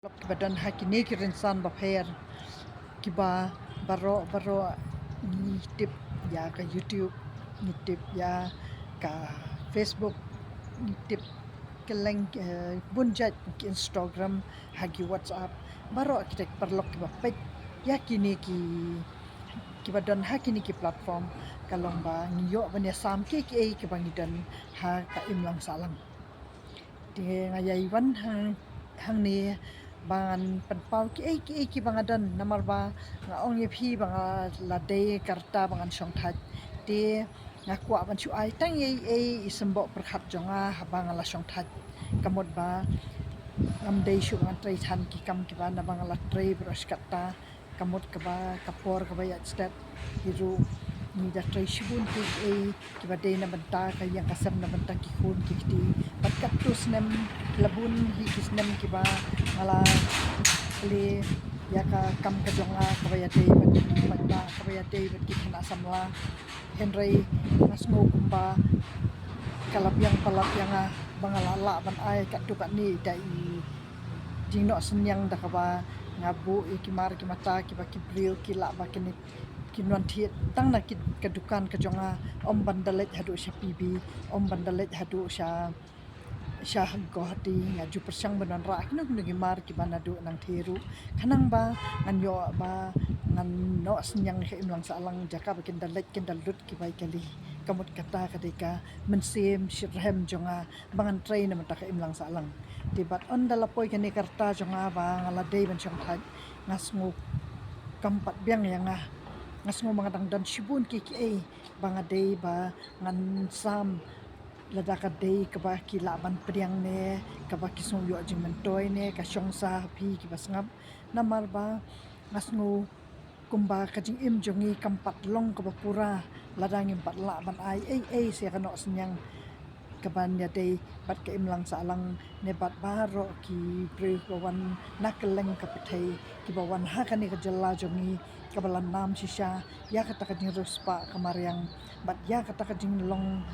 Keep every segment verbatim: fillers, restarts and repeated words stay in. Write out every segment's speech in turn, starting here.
Kiba don ha kine ki rynsan bapher, kiba baroh baroh ngi tip ïa ka YouTube, ngi tip ïa ka Facebook, ngi tip kylleng, eh, bun jait, ki Instagram, ha ki WhatsApp, baroh kita ki paralok kiba peit ïa kine ki, kiba don ha kine ki platform, ka long ba ngi ïoh ban ïasam kiei kiei kiba ngi don ha ka imlang sahlang. Te nga ïai wan hang, hangne ba ngan pynpaw kiei kiei kiba nga don, namar ba nga ong ïa phi ba nga la dei ka rta ba ngan shong thait. Te nga kwah ban shu ai tang ei ei i symbud pyrkhat jong nga haba nga la shong thait. Ka mut ba ngam dei shuh ba ngan trei than ki kam kiba, naba nga la trei baroh shi katta. Ka mut kaba, ka por kaba ïaid stet hi ruh, ngi da trei shibun kiei kiei kiba dei na bynta ka ïing ka sem, na bynta ki khun ki kti. Bad katto snem, la bun hi ki snem kiba nga la plie ïa ka kam ka jong nga kaba ïadei bad ki paidbah, kaba ïadei bad ki khynnah samla. Hynrei nga sngew kumba ka la biang palat ïa nga ba nga la lah ban ai katto katne da i jingnoh synñiang, da kaba nga buh ïa ki mar ki mata kiba ki briew ki lah ba kine ki wan thied tang na ki, ka dukan ka jong nga, ym ban da leit haduh sha P B, ym ban da leit haduh sha, sha Guwahati. Nga ju pyrshang ban wanrah kino kino ki mar kiba naduh nangthie ruh, khnang ba ngan ïoh ba ngan noh synñiang ka imlang sahlang, jaka ba kin da leit kin da lut ki bai kali. Ka mut kata ka dei ka mynsiem shitrhem jong nga ba ngan trei na bynta ka imlang sahlang. Te bad ynda la poi kane ka rta jong nga ba nga la dei ban shong thait, nga sngew kam pat biang ïa nga. Nga sngew ba nga dang don shibun kiei kiei ba nga dei ba ngan sam, lada ka dei kaba ki lah ban pdiang ne kaba ki sngew ïoh jingmyntoi ne ka shong sa ha phi kiba sngap. Namar ba nga sngew kumba ka jingim jong ngi kam pat long kaba pura lada ngim pat lah ban ai ei ei sha ka noh synñiang kaban ïadei bad ka imlang sahlang, ne bad baroh ki briew kiba wan na kylleng ka pyrthei kiba wan ha kane ka jylla jong ngi kaba la nam shisha ïa kata ka jingriewspah ka mariang bad ïa kata ka jinglong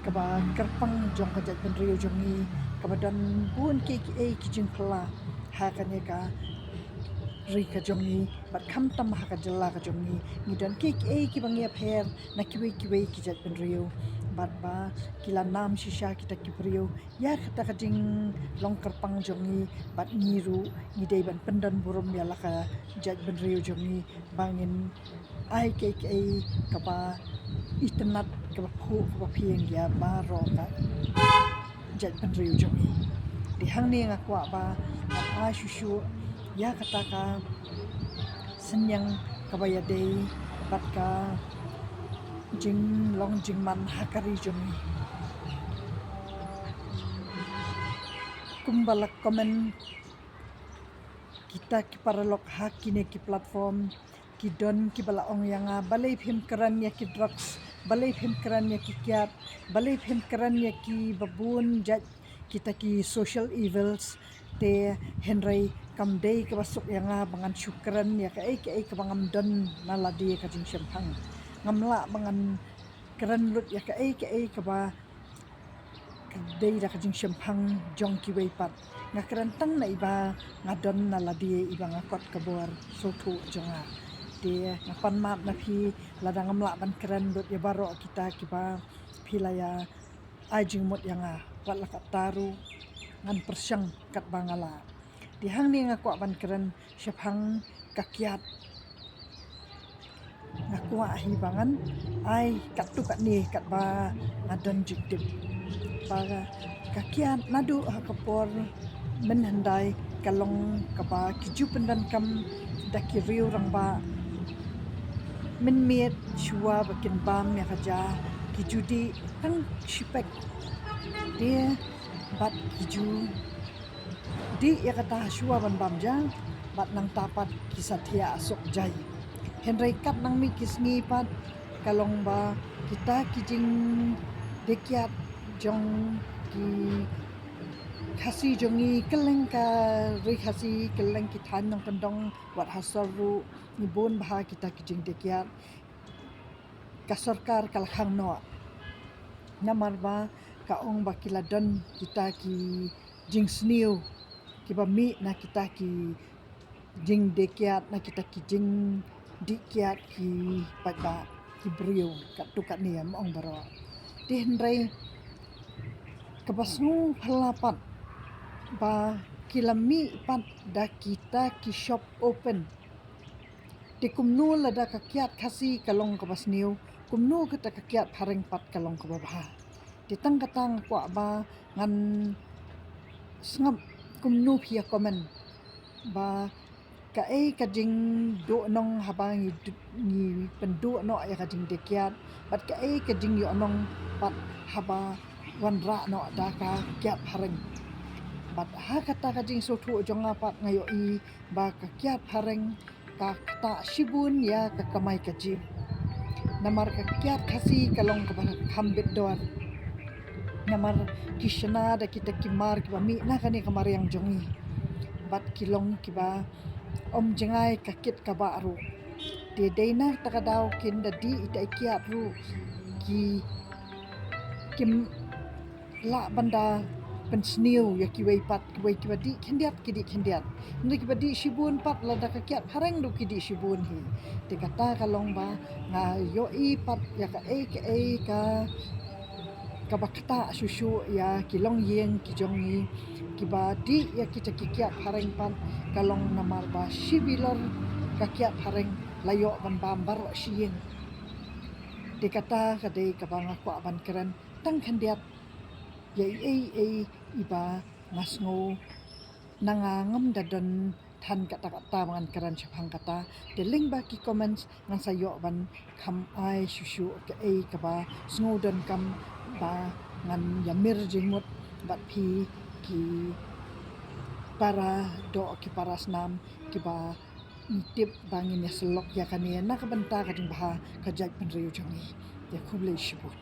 kaba kyrpang jong ka jaitbynriew jong ngi, kaba don bun kiei kiei ki jingphylla ha kane ka ri ka jong ngi bad khamtam ha ka jylla ka jong ngi. Ngi don kiei kiei kiba ngi ïapher na kiwei kiwei ki jaitbynriew, bad ba ki la nam shisha kita ki briew ïa kata ka jinglong kyrpang jong ngi, bad ngi ruh ngi dei ban pyndon burom ïa la ka jaitbynriew jong ngi ba ngin ai kiei kiei kaba itynnad, kaba phuh, kaba phieng ïa baroh ka jaitbynriew jong ngi. Te hangne nga kwah ba ngan ai shuh shuh ïa kata ka synñiang kaba ïadei bad ka jinglong jingman ha ka ri jong ngi. Kumba la comment kita ki paralok ha kine ki platform, ki don kiba la ong ïa nga, balei phim kren ïa ki drugs, balei phim kren ïa ki kiad, balei phim kren ïa kiba bun jait kita ki social evils. Te hynrei kam dei kaba suk ïa nga ba ngan shu kren ïa kaei kaei kaba ngam don na lade ka jingshemphang. Ngam lah ba ngan kren lut ïa kaei kaei kaba ka dei da ka jingshemphang jong kiwei pat. Nga kren tang na iba nga don na lade, iba nga kot ka bor sngewthuh jong nga. Te nga pan map na phi lada ngam lah ban kren lut ïa baroh kita kiba phi la ïa ai jingmut ïa nga, wat la katta ruh ngan pyrshang katba nga lah. Te hangne nga kwah ban kren shaphang ka kiad. Nga kwah hi ba ngan ai katto katne katba nga don jingtip. Ba ka kiad naduh ha ka por mynhyndai ka long kaba ki ju pyndonkam da ki riew rangbah mynmiet shuwa ba kin bam ïa ka ja, ki ju dih tang shipek. Te bad ki ju dih ïa kata shuwa ban bam ja, bad nangta pat ki sa thiah suk jai. Hynrei kat nang mih ki sngi pat ka long ba kita ki jingdie kiad jong ki Khasi jong ngi kylleng ka ri Khasi, kylleng ki thaiñ nongkyndong, wat ha sor ruh ngi bun bha kita ki jingdie kiad. Ka sorkar ka la khang noh namar ba ka ong ba ki la don kita ki jingsniew, Kiba mih na kita ki jingdei kiad, na kita ki jingdih kiad ki paidbah, ki briew katto katne, ym ong baroh. Te hynrei kaba sngewphylla pat ba ki la mih pat da kita ki shop open. Te kumno lada ka kiad Khasi ka long kaba sniew, kumno kata ka kiad phareng pat ka long kaba bha. Te tang kata nga kwah ba ngan sngap kumno phi ïa comment ba kaei ka jingduhnong haba ngi du-, ngi pynduh noh ïa ka jingdei kiad, bad kaei ka jingïohnong pat haba wanrah noh da ka kiad phareng. Bad ha kata ka jingsngewthuh jong nga pat nga ïohi ba ka kiad phareng ka ktah shibun ïa ka kamai kajih. Namar ka kiad Khasi ka long kaba kham bit dor. Namar ki shna da kita ki mar kiba mih na kane ka mariang jong ngi. Bad ki long kiba ym jngai ka kit ka bah ruh. Te dei na kata ka daw kin da dih ita i kiad ruh ki, kim lah ban da pynsniew ïa kiwei pat, kiwei kiba dih khyndiat ki dih khyndiat. Hynrei kiba dih shibun pat lada ka kiad phareng ruh ki dih shibun hi. Te kata ka long ba nga ïohi pat ïa kaei kaei ka, kaba ktah shuh shuh ïa ki longïing ki jong ngi kiba dih ïa kita ki kiad phareng pat ka long namar ba shi bilor ka kiad phareng la ïoh ban bam baroh shi ïing. Te kata ka dei kaba nga kwah ban kren tang khyndiat ïa i ei ei iba nga sngew na nga ngam da don than katta katta ba ngan kren shaphang kata. Te lyngba ki comments ngan sa ïoh ban kham ai shuh shuh kaei kaba sngew donkam ba ngan ïamir jingmut bad phi ki para doh ki para snam kiba ngi tip ba ngin ïasyllok ïa kane na ka bynta ka jingbha ka jaitbynriew jong ngi. Te khublei shibun.